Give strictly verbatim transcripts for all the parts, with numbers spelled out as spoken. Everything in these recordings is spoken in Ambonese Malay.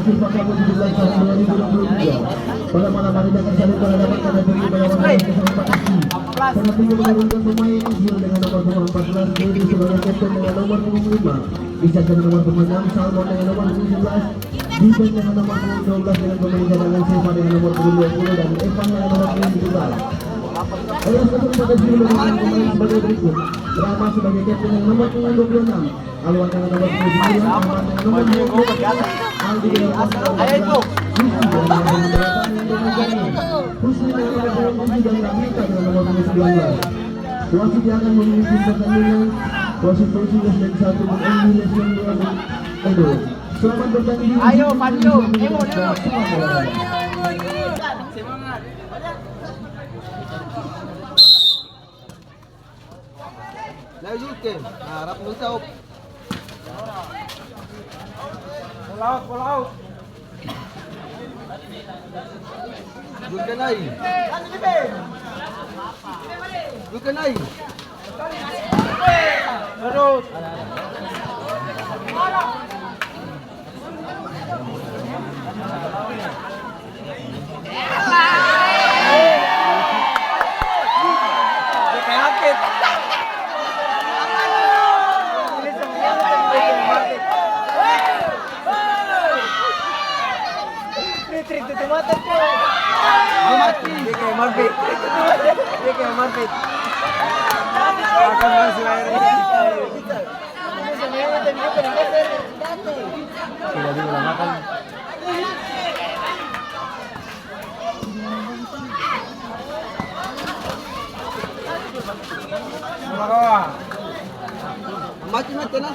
FIFA Cup tujuh belas tahun dua ribu dua puluh tiga. Pada malam hari ini akan saling berhadapan karena tinggi melawan tinggi. Karena tinggi menurunkan pemain, Zul dengan nomor punggung empat belas, Dedi sebagai kapten dengan nomor punggung lima, Isak dengan nomor punggung enam, Salmon dengan nomor punggung sebelas, Vincent dengan nomor punggung dua belas dengan pemain cadangan Seva dengan nomor punggung dua puluh dan Evan dengan nomor punggung tujuh belas. Elas Kasum pakai sepuluh dengan pemain sebagai berikut: Rama sebagai kapten dengan nomor punggung dua puluh enam, Alwan dengan nomor punggung sembilan, Ahmad dengan nomor dua puluh, Aldi dengan nomor sembilan belas, Rizky dengan nomor sembilan belas, Husni dengan nomor punggung tujuh dan Nabita dengan nomor punggung sembilan belas. Wasit yang akan memimpin pertandingan, wasit polisi Lesden satu, Bung Endi, Lesden dua, Bung Edo. Selamat bertanding. Ayo, Pandu. Ayo, ayo. Semangat. Lai Zulke. Nah, rap dulu, Cok. Bola out, bola out. Zulke nai. Zulke nai. Terus. Trik tutup mata, Cok. Dia kayak Marvin. Trik tutup mata. Dia kayak Marvin. Makan masih lahir. Tidak diulang makan. Mati, mati, tenang.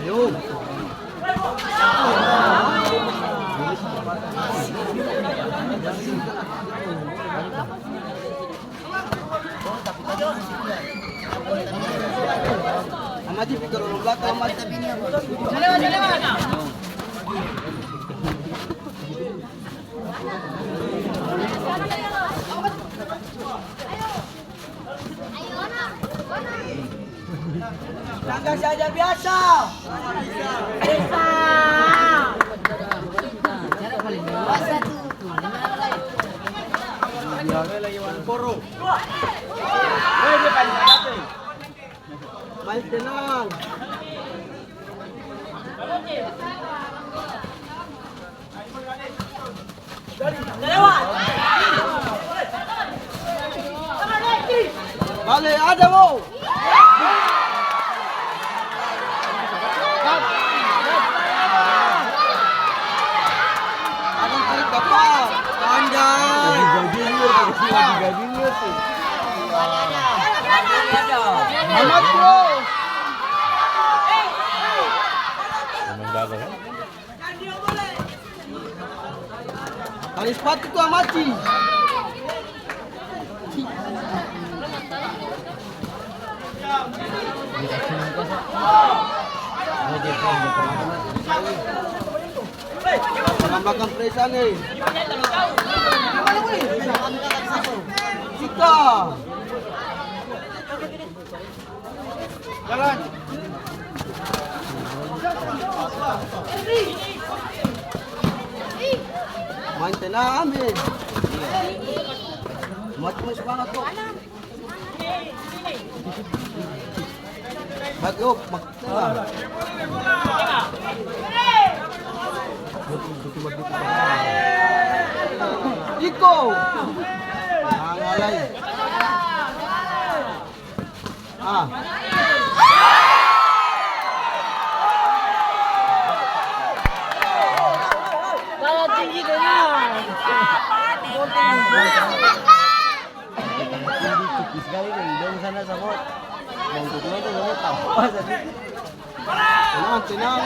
Ayo. Mati, pikir orang belakang, mati. Tangga saja biasa. Biasa. Main tenang. Bale, ada mo. Ada tarik bapa. Panjang. Lagi gajinnya, lagi gajinnya sih. Amat, bro. Emang gagal, kan? Tali sepatu tu, Amaci. Menambahkan presa nih. Cika. Jalan. Main tenang, Amin. Mati, masih banget kok. Bagi, oh, mak-, tenang. Iko. Nah, ngalai. Ah. Kepala tinggi tenang. Tinggi sekali deh, dong sana sama. Mau ikut nonton, sama tawa sadiki. Tenang, tenang.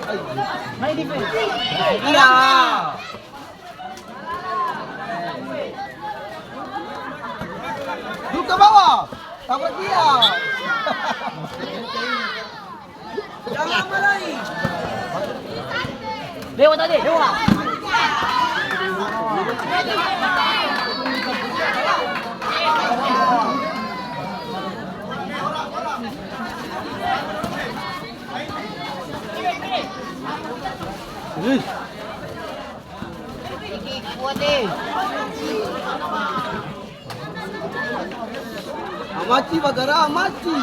Ai. Iya. Duka bawa, tabrak dia. Jangan lama lai. Dewa tadi, Dewa. Wih. Amaci bagara, amaci.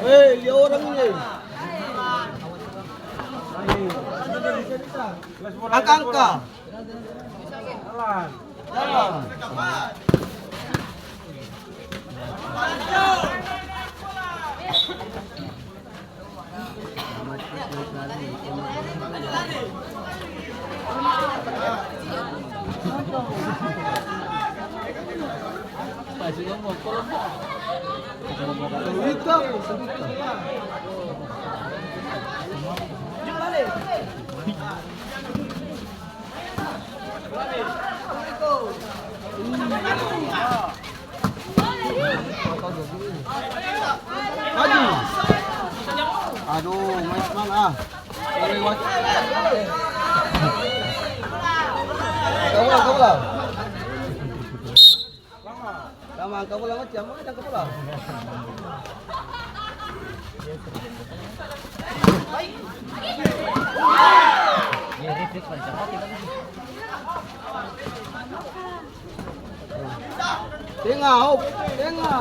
Hei, lia orang ini. Angka, angka. Jalan. Maju. Aduh, main mana? Lewat. Kamu lah, kamu lah. Tamang, kamu lewat jam mana, kamu lah? Tenga, op, tenga.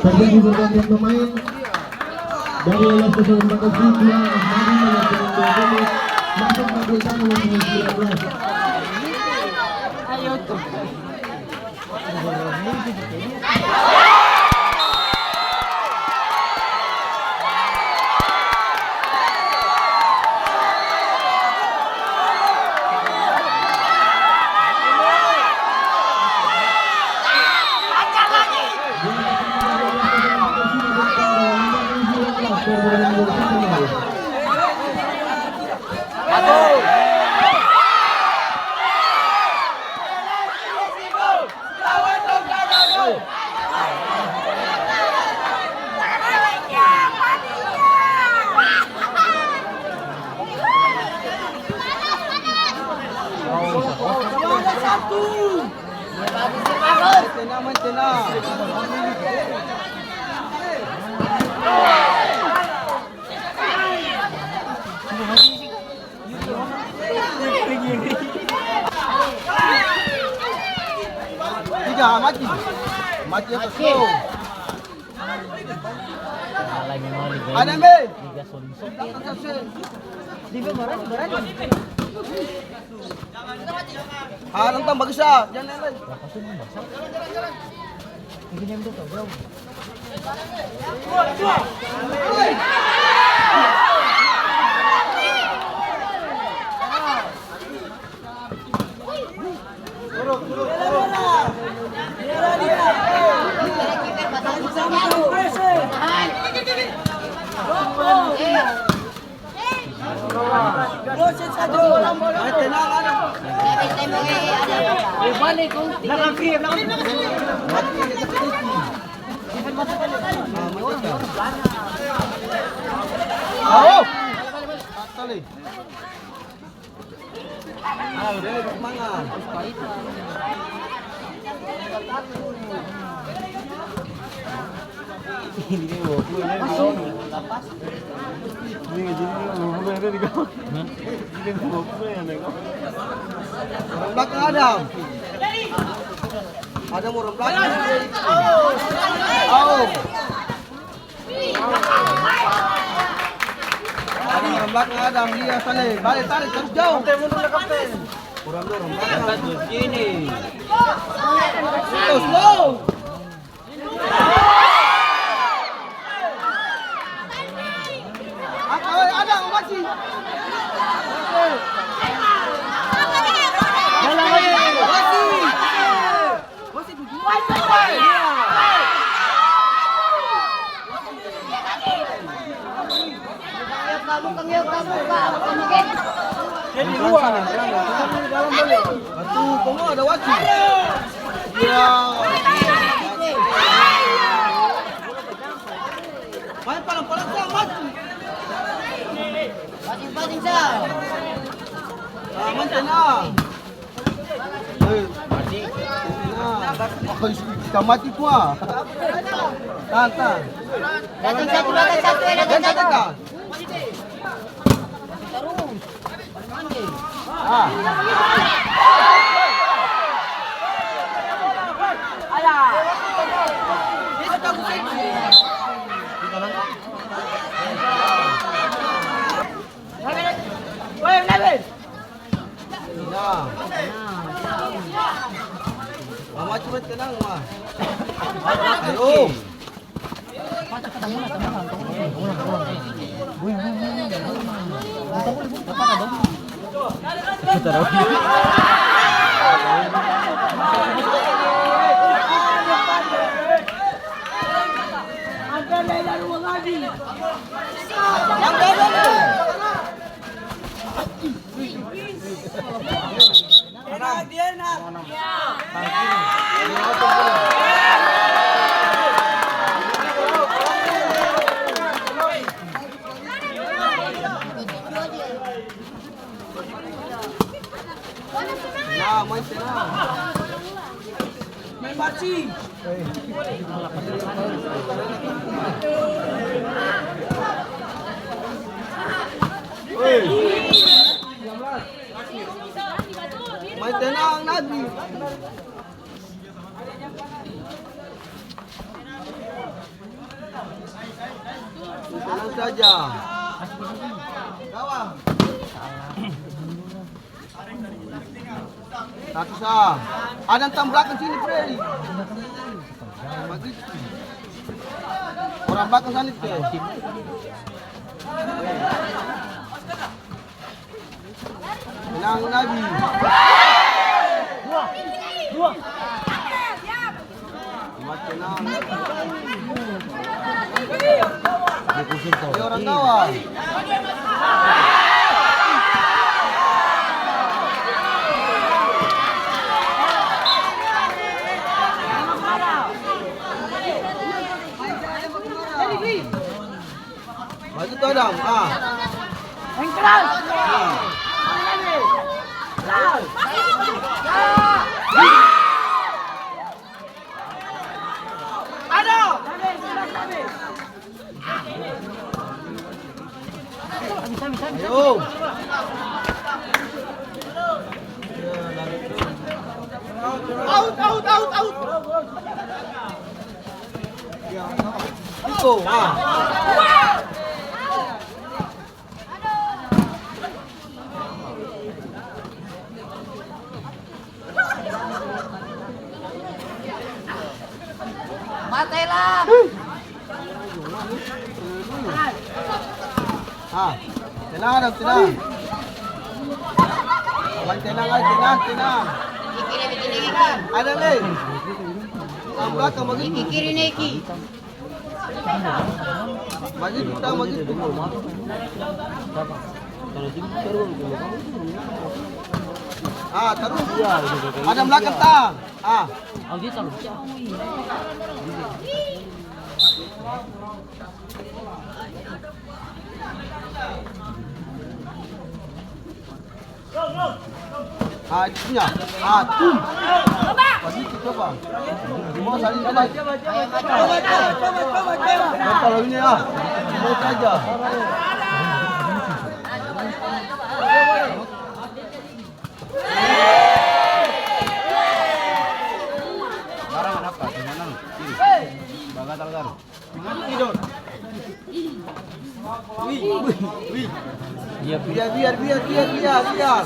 Terjadi pergantian pemain. Dari L S P Solo Empat Belas Siswa, Ahmadi dengan pemain dua puluh, masuk Maguesa dengan pemain sembilan belas. Tiga, mati. Mati apa slow? Ada, Be. Ah, nonton bagus, ah. Jangan lain. Orang blakang ada. Ada orang blakang. Au. Ada orang blakang, ada dia sana. Bale, tarik, tarik jauh. Kapten, mundur, kapten. Orang, orang blakang. Angkat ke sini. Slow, slow. Angkat, ada, mati. Masih. Jadi luar. Aduh, kamu ada wasit. Iya. Main palang-palang. Nah. Eh. Nah. Oh, isi, isi mati kua. Tahan, tahan. Datang satu, datang satu, eh, datang satu. Datang, datang. Terus. Ah. Alah. Nah. Mama cuma tenang, Ma. Ayo. Nah, main tenang. Main barci. Main tenang, Nabi. Tenang saja. Satu sa. Ada yang tam belakang sini, Frey. Bagitu. Orang belakang sana, Frey. Tenang lagi. Dua. Dua. Tenang. Dia orang kawan. Bagitu, Adam. Ah. Yang keras. Ada. Ayo. Out, out, out, out. Iko, ah. Mate lah. Ah, tenang, Adam, tenang. Abang tenang, ai, tenang, tenang. Ada, Le. Abang belakang, bagitu. Kiri, Neki. Bagitu, tang, bagitu. Ah, tarus. Adam belakang, tang. Ah. Ah, itunya. Ah, tum. Bagitu, coba. Mau saling, coba. Coba, coba, coba, coba. Nah, kalau ini, ah, mau saja. Barang ada apa? Di mana? Kiri. Bagatal kan? Biar, biar, biar, biar, biar, biar.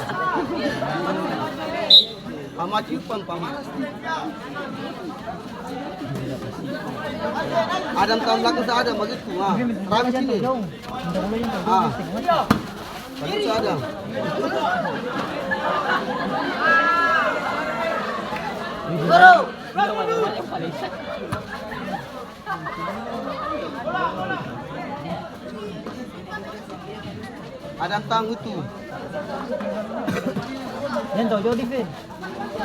Pama ciupan, pama. Adam tahun belakang saya ada begitu. Ah, rame sini. Ah. Bagus ada. Ada tang itu.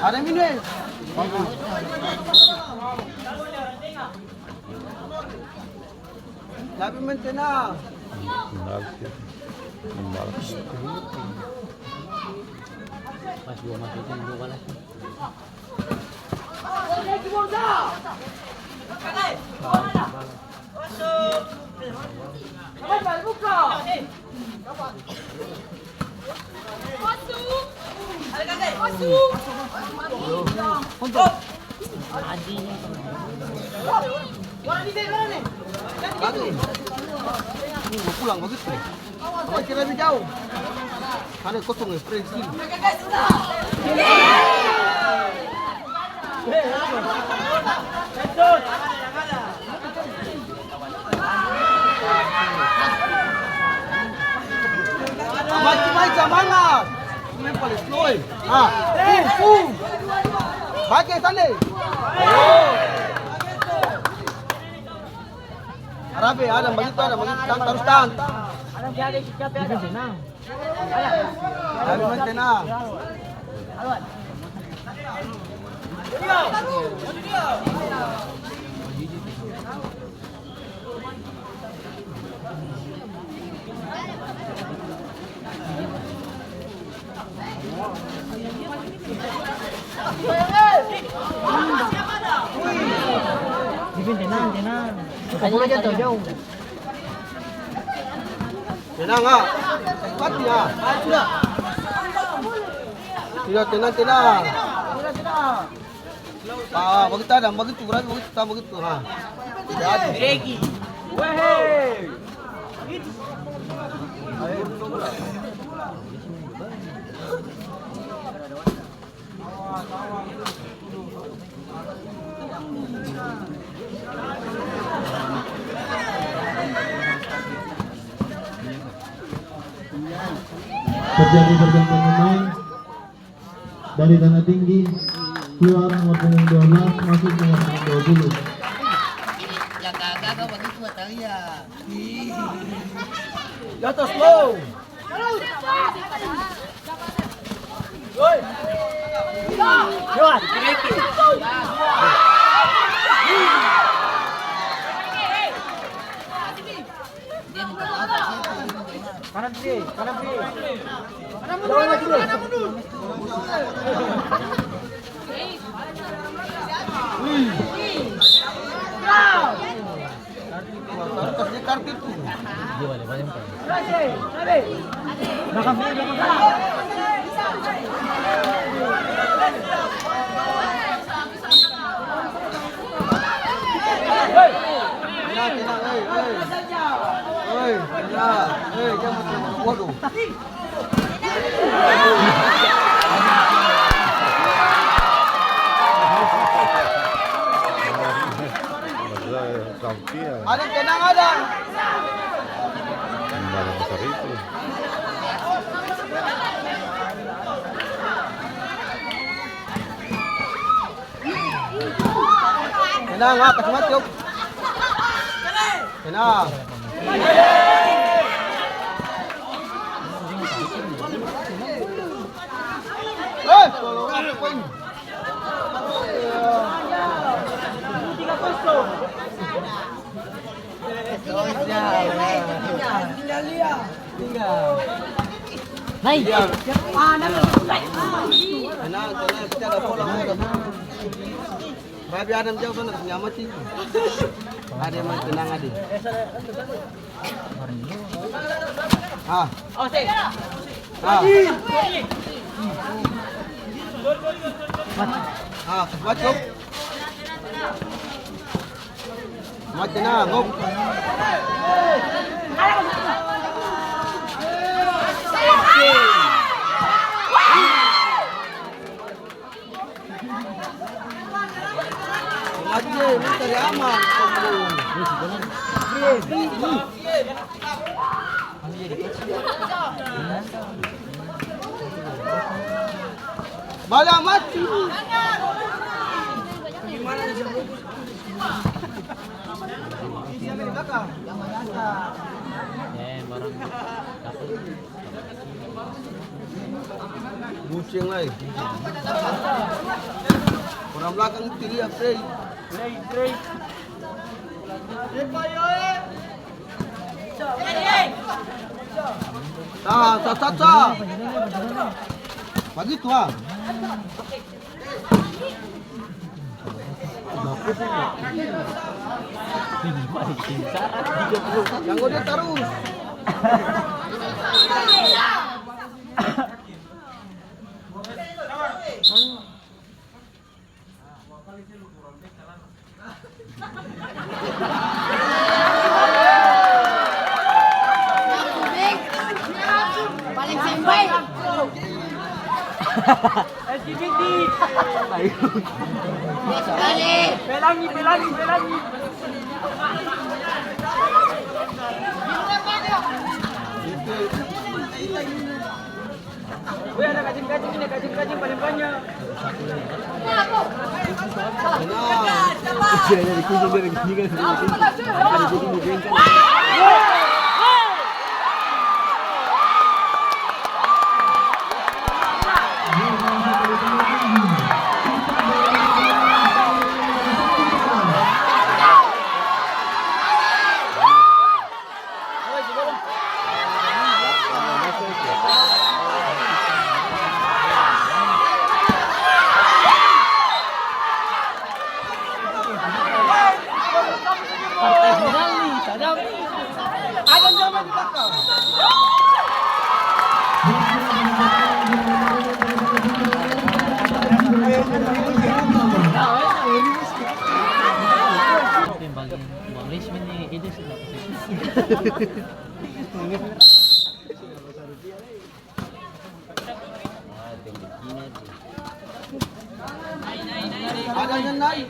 Ada minum, eh. Tapi main tenang. Bagus ya. Bagus. Pas dua masuk itu, dua balas. Ini mau pulang bagitu. Apa kira lebih jauh? Sana kosong ya, spray di sini. Makin baik samangat. Ini paling slow, eh. Ah, full, full. Baik, eh, Sande. Rapi, ada bagitu, ada bagitu. Tahan, tarus tahan. Ada, ada, ada. Tapi memang tenang. Tenang, tenang. Tenang, ah. Hati, ah. Tidak, tenang, tenang. Ah, bagitu ada, bagitu, berarti bagitu, tak bagitu, ha. Tidak ada. Regi. Wehe. Terjadi pergantian pemain dari Tanah Tinggi, keluar nomor punggung dua belas, masuk nomor punggung dua puluh. Yang kagak bagitu, Atalia. Di atas, slow. Kanan, pi, kanan, pi. Jauh lagi, pi. Wih. Kartu itu, kartu itu. Dia balik, balik, balik. Belakang, belakang. Tenang, tenang, hei, hei. Hei, tenang. Hei, jangan, waduh. Ada tenang, ada. Tenang, ah, kasi mati, Om. Tenang. Eh, tolong apa ini? Naik. Tenang, tenang, kita ada bola, ada bola. Babi Adam jauh sana, kasi nyamati. Ade, mai tenang, Ade. Ah. Ah. Ah, kasi mati, Om. Mai tenang, Om. Bala mati. Bucing lai. Orang belakang itu lia, Frey. Frey, Frey. Tahan, sa, sa, sa. Bagitu, ah. Jangko dia tarus. Paling seng baik. L G B T. Pelangi, pelangi, pelangi. Weh, ada kacing-kacing ini, kacing-kacing paling banyak. Yang bagian uang resmi nih, itu sudah. Ada yang naik.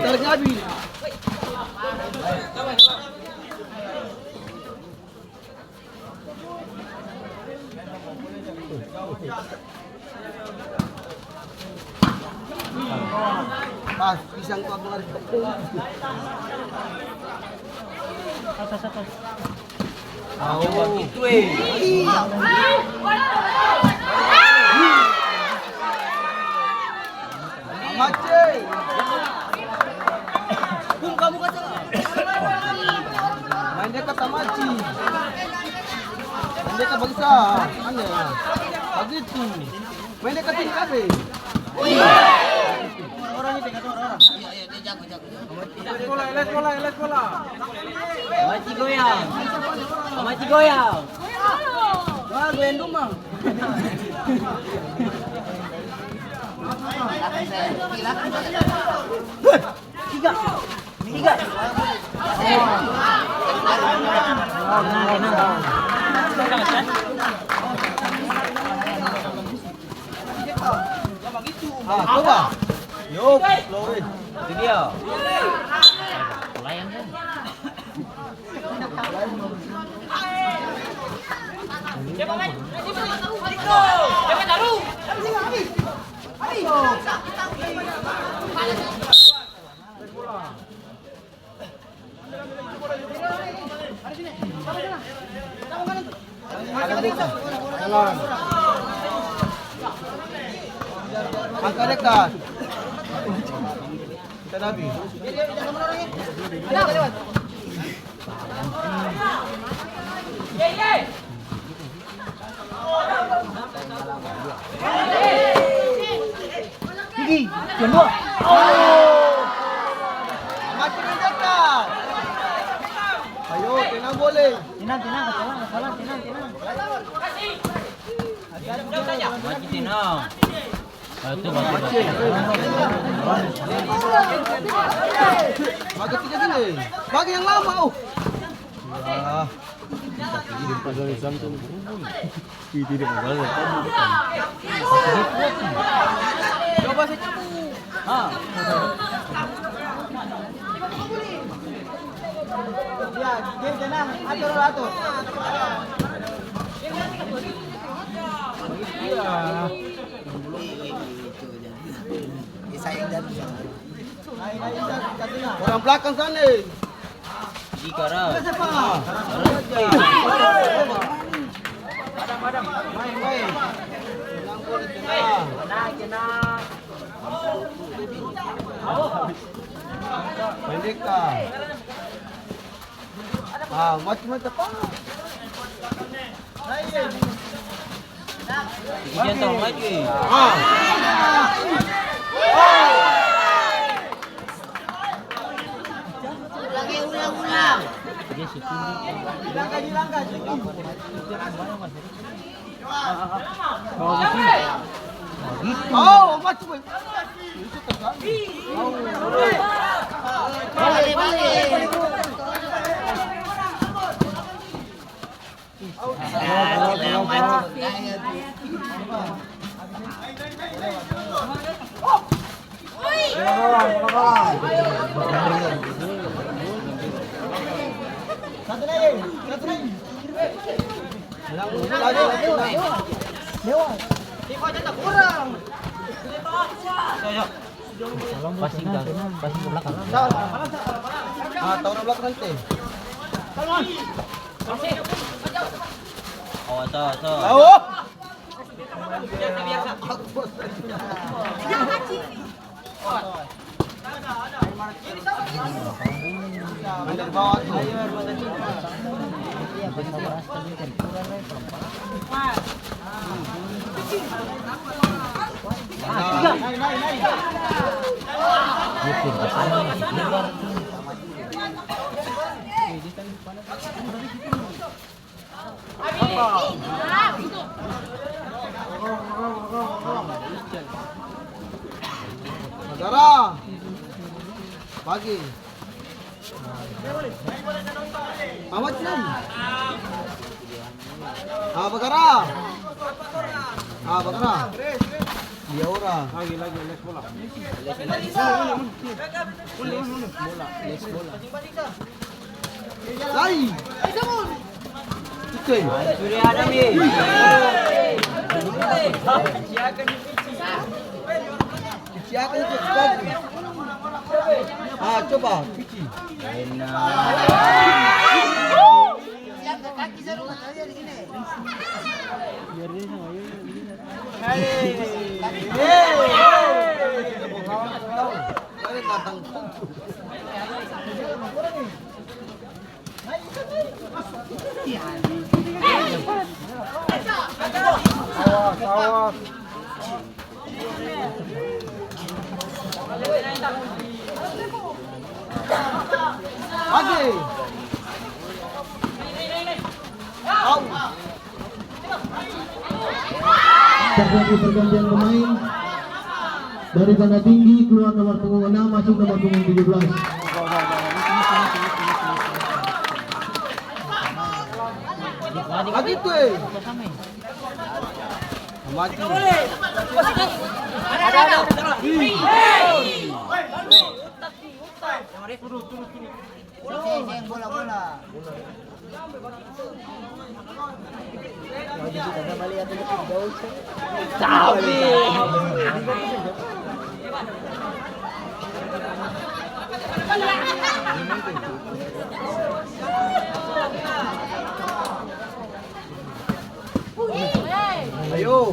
Tarik abis. Pas, pisang tu aku lari tepung. Atas, atas. Au. Bagitu, eh. Mace. Bung, kamu kata. Main dekat sama Aci. Main dekat bangsa. Mana? Bagitu. Main dekat sini, kabe. Orang-orang ini, kata orang-orang. Iya, iya, dia jago, jago. Eles bola, eles bola, eles bola. Mamaci goyang. Mamaci goyang. Wah, goyang duma. Tiga. Tiga. Ah, coba. Yo, slow, eh. Itu dia. Angka dekat. Kita nabi. Gigi, yang dua. Oh. Makin dekat. Ayo, tenang boleh. Tenang, tenang, kasalah, kasalah, tenang, tenang. Mati, tenang. Ah, itu mati, mati. Bagi tiga sini. Bagi yang lama, oh. Ah. Wih, tidak mau balik. Coba saya cepu. Ah. Ya, dia tenang, atur, atur. Iya. Orang belakang sana. Di kanan. Main, main. Tenang, tenang. Pendek, Kak. Ah, mati, mati, apa? Jangan terlalu maju, eh. Ah. Ulang, eh, ulang, ulang. Dia si tinggi. Oh, mati, boy. Balik, balik. Passing ka, passing ka belakang. Ah, tahu orang belakang nanti. Awas, awas, awas. Awas. Bagara. Pagi. Amat sih. Ah, bagara. Ah, bagara. Dia orang. Lagi, lagi, les bola. Les bola. Les bola. Lai. Itu, eh. Sudah ada, Mi. Siapa itu, siapa itu? Ah, coba, Pici. Enak. Awas, awas. Maju. Au. Terjadi pergantian pemain. Dari Banda Tinggi keluar nomor punggung enam, masuk nomor punggung tujuh belas. Bagitu, eh. Maju. Seng, seng, seng, bola, bola. Tapi. Ayo.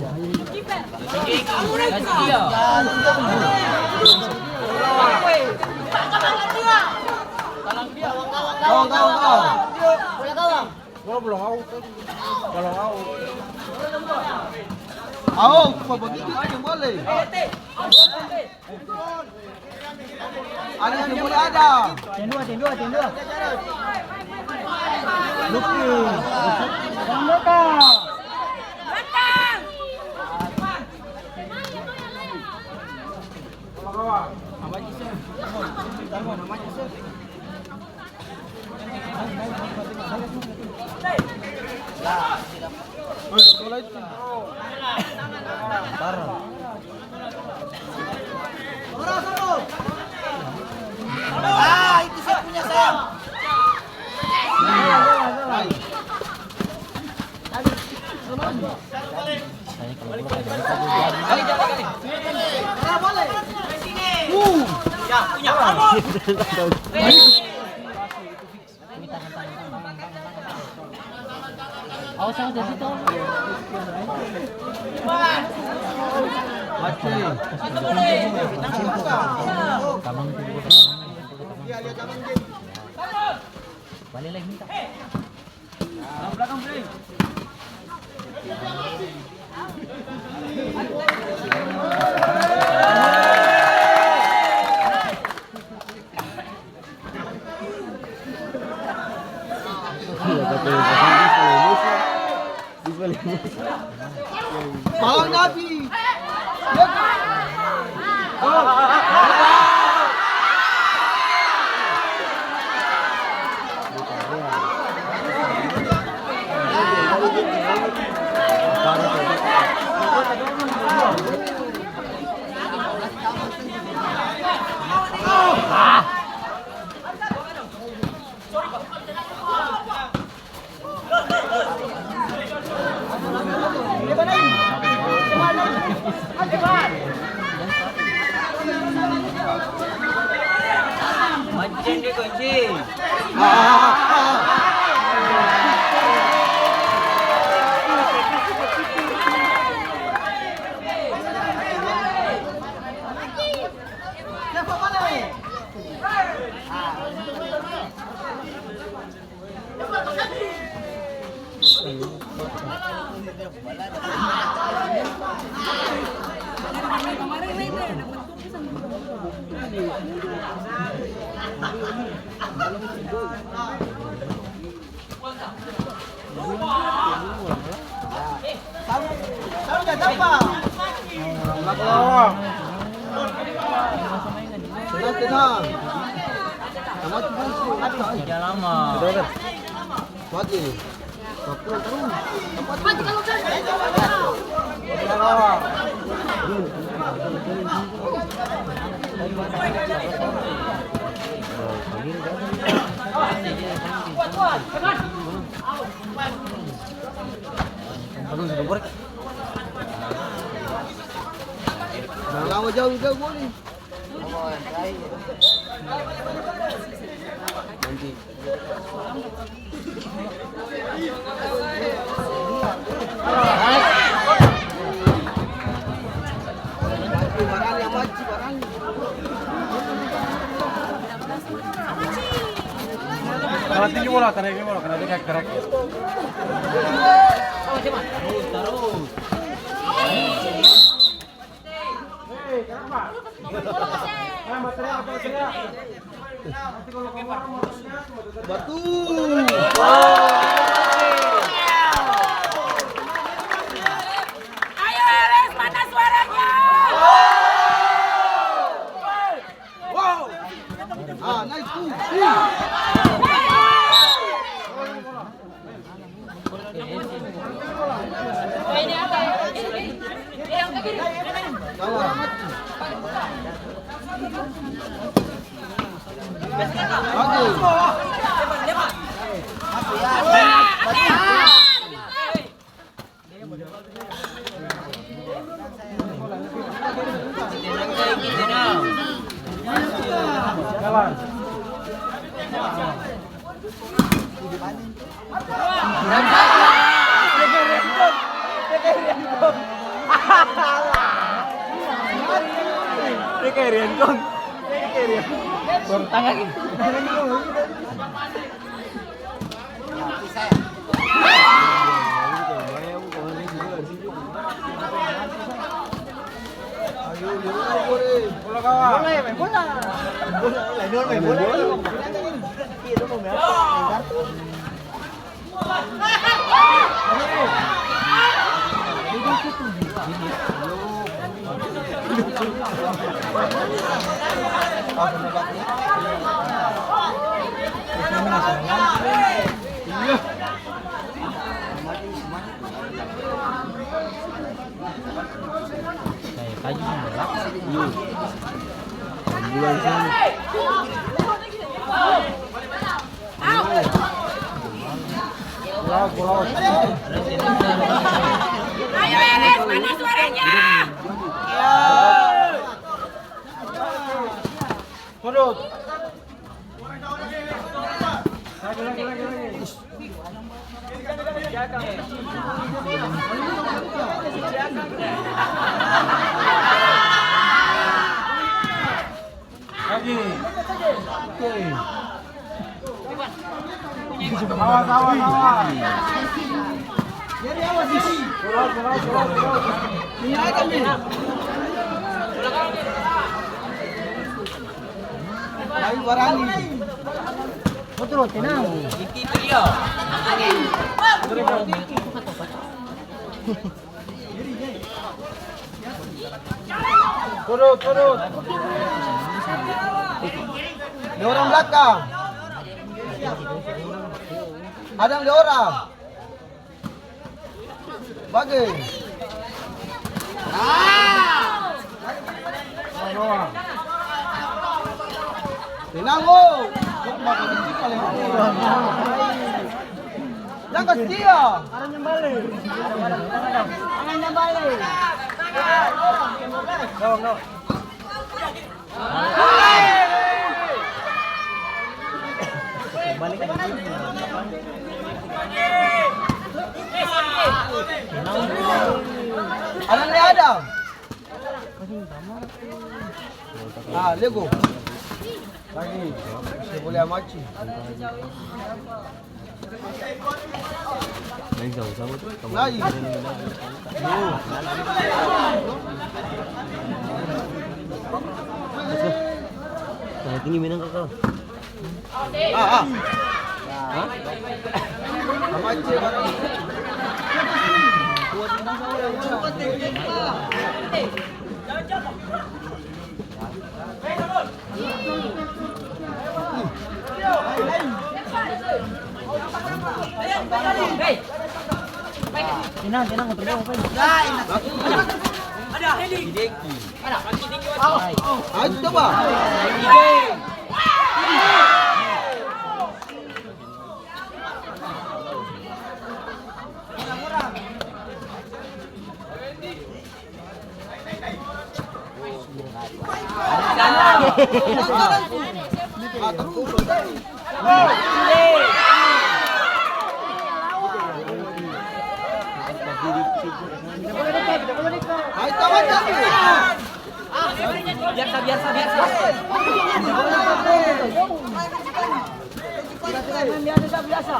Gawang, gawang, gawang. Bola gawang. Bola belum out tadi. Belum out. Out, kok begitu aja boleh. Ada yang boleh ada. Ten dua, ten dua, ten dua. Luki. Ten dua. Ah, itu saya punya, sayang. Awas, awas, dari situ. Bale lai minta. Malang Nabi. Tenang, tenang. Sama tuh, Bang. Jangan lama. Mati. Jangan lama jauh, jauh boleh. Kena tinggi bola, kena tinggi bola, kena tinggi, kena tinggi. Batul. Ayo, Eres, mana suaranya? Ah, nice, cool. Ayo, Eres, mana suaranya? Lagi. Oke. Awas, awas, awas. Ini aja nih. Ayo, barani. Betul, tenang. Turun, turun. Dorong blakang. Ada dorong. Bage. Tenang, oh. Jang kasi dia. Tangan yang bale. Ada, ada. Ah, lego. Lagi. Bisa boleh amaci. Lain sama-sama tuh, kamu. Lain. Yo. Nah, tinggi menang, kakak. Ah, ah. Hah? Sama aja. Tenang, tenang, kontrol apa ini? Ayo, coba. Biasa, biasa, biasa. Biasa, biasa, biasa.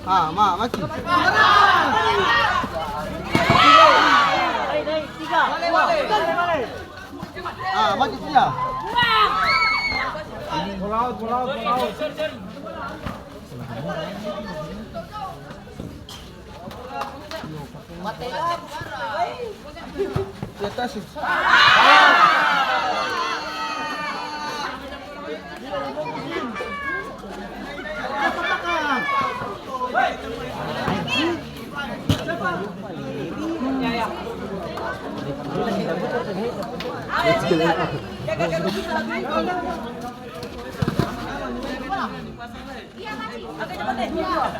Ah, ma, mati. Ah, mati sudah. Pull out, pull out, pull out. Di atas.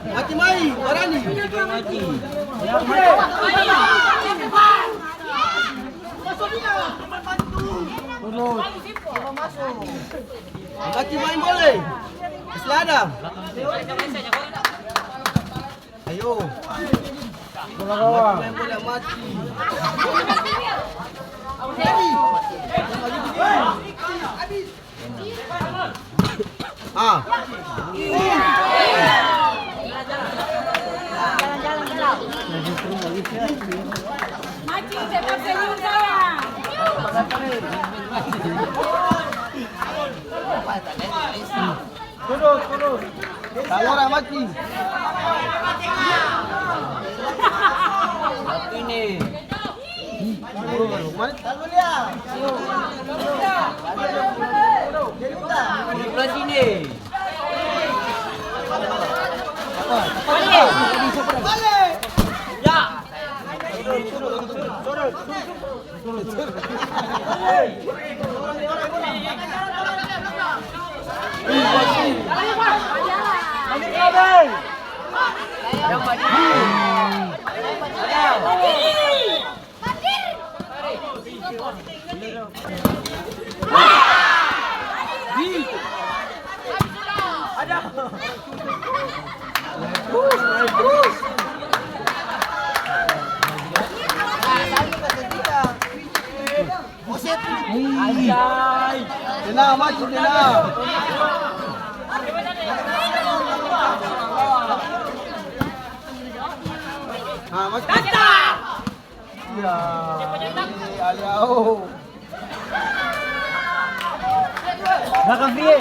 Mati mai, barani. Mati mai boleh. Masih ada. Ayo. Bola gawang. Mati mai boleh, mati. Ah. Maci, tetap senyum, sayang. Turun, turun. Talora, Maci. Ini. Sebelah sini. Ya. Tenang, maju, tenang. Ah, maju. Ya, ale ao. Belakang dia.